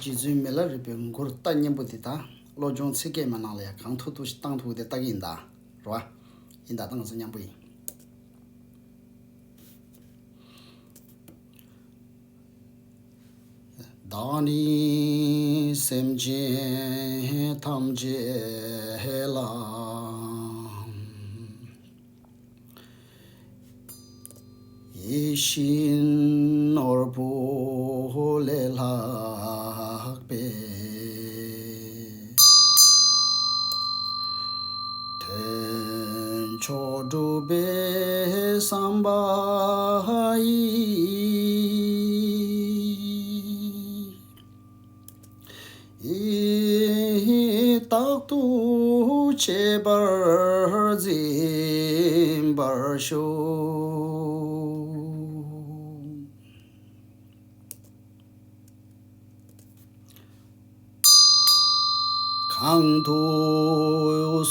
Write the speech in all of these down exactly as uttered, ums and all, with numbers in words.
རྗེ་བཙུན་མི་ལ་རས་པའི་མགུར་རྟ་སྙན་པོ་འདི་དང་། བློ་སྦྱོང་ཚིག་བརྒྱད་མའི་ནང་ལ་ཡང་གང་ཐུབ་ཐུབ་ཞིག་བཏང་ཐུབ་དེ་བཏང་གི་ཡིན་ད། རེད་བ། ཡིན་ད། ད་ང་ཚོ་མཉམ་པོ་ཡིན། བདག་ནི་སེམས་ཅན་ཐམས་ཅད་ལ། ཡིད་བཞིན་ནོར་བུ་ལས་ལྷག་པའི། དོན་མཆོག་སྒྲུབ་པའི་བསམ་པ་ཡིས། རྟག་ཏུ་བྱེད་པར་འཛིན་པར་ཤོག། གང་དུ་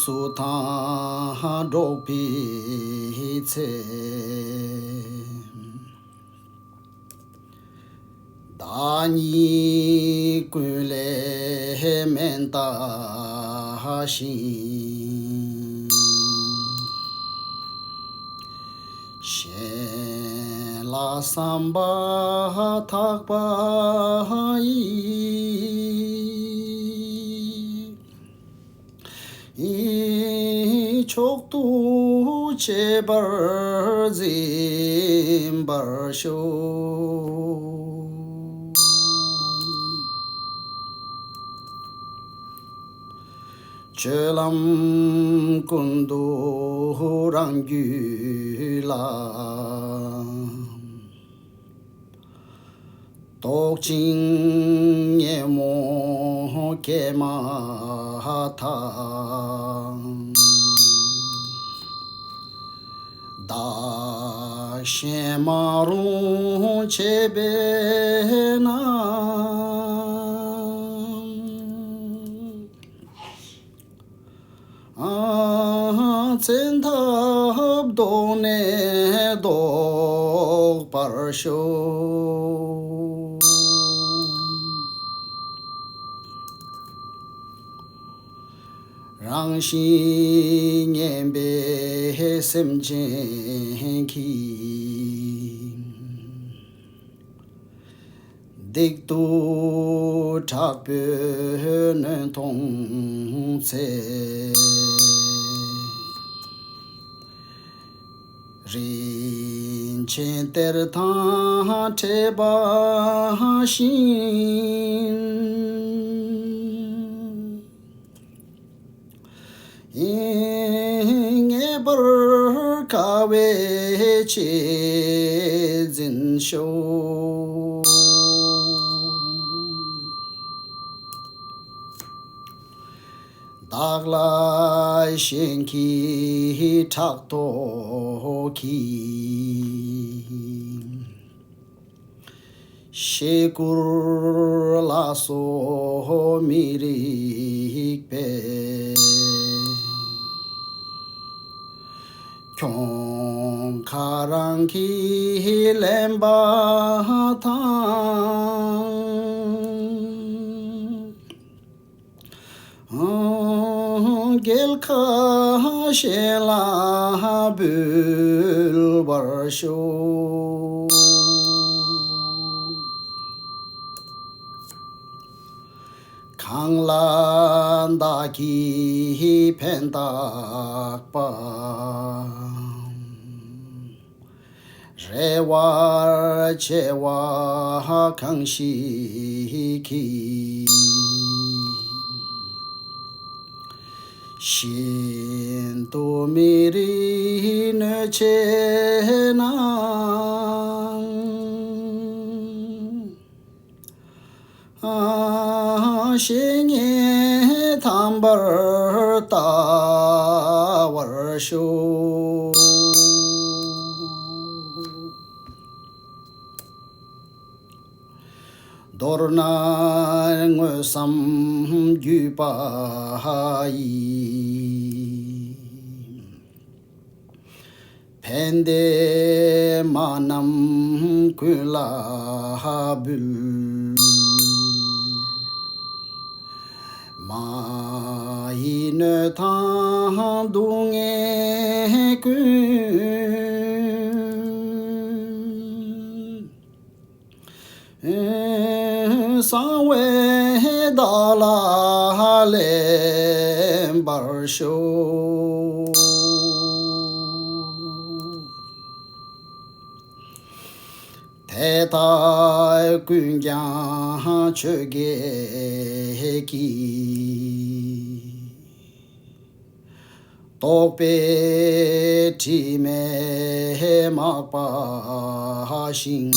སུ་དང་འགྲོགས་པའི་ཚེ། བདག་ཉིད་ཀུན་ལས་མེ་ལྟ་ཞིང་། གཞན་ལ་བསམ་པ་དག་པ་ཡིས། མཆོག་ཏུ་བྱེད་པར་འཛིན་པར་ཤོག། སྤྱོད་ལམ་ཀུན་ཏུ་རང་རྒྱུད་ལ། རྟོག་ཅིང་ཉོན་མོངས་སྐྱེས་མ་ཐག། བདག་གཞན་མ་རུངས་བྱེད་པས་ན། བཙན་ཐབས་བཟློག་ནས་བཟློག་པར་ཤོག། རང་བཞིན་ངན་པའི་སེམས་ཅན་གྱིས། སྡིག་ཏུ་དྲག་པོས་གནོད་མཐོང་ཚེ། རིན་ཆེན་གཏེར་དང་འཕྲད་པ་བཞིན། ངེས་པར་དཀའ་བས་གཅེས་འཛིན་ཤོག། བདག་ལ་གཞན་གྱིས་ཕྲག་དོག་གིས། ཤེས་སྐུར་ལ་སོགས་མི་རིགས་པས། གྱོང་ཁ་རང་གིས་ལེན་པ་དང་། རྒྱལ་ཁ་གཞན་ལ་འབུལ་བར་ཤོག། གང་ལ་བདག་གིས་ཕན་བཏགས་པ། རེ་བར་བྱེད་པ་གང་ཞིག་གིས། གཞན་དུ་མི་རིགས་གནོད་བྱེད་ན། བཤེས་གཉེན་དམ་པར་ལྟ་བར་ཤོག། མདོར་ན་དངོས་སམ་བརྒྱུད་པ་ཡིས། ཕན་བདེ་མ་རྣམས་ཀུན་ལ་འབུལ། མ་ཡི་གནོད་དང་སྡུག་བསྔལ་ཀུན། གསང་བས་བདག་ལ་ལེན་པར་ཤོག། དེ་དག་ཀུན་ཀྱང་ཆོས་བརྒྱད་ཀྱི། རྟོག་པའི་དྲི་མས་མ་སྦགས་ཤིང་།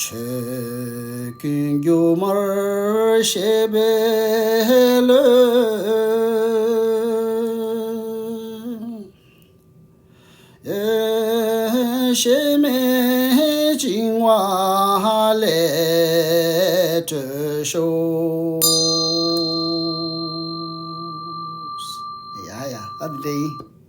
ཆོས་ཀུན་སྒྱུ་མར་ཤེས་པའི་བློས། གཞན་མའི་བྱིང་བ་ལས་གྲོལ་ཤོག། ཡ་ཡ། ཨ་འདི་འདྲ་ཡིན།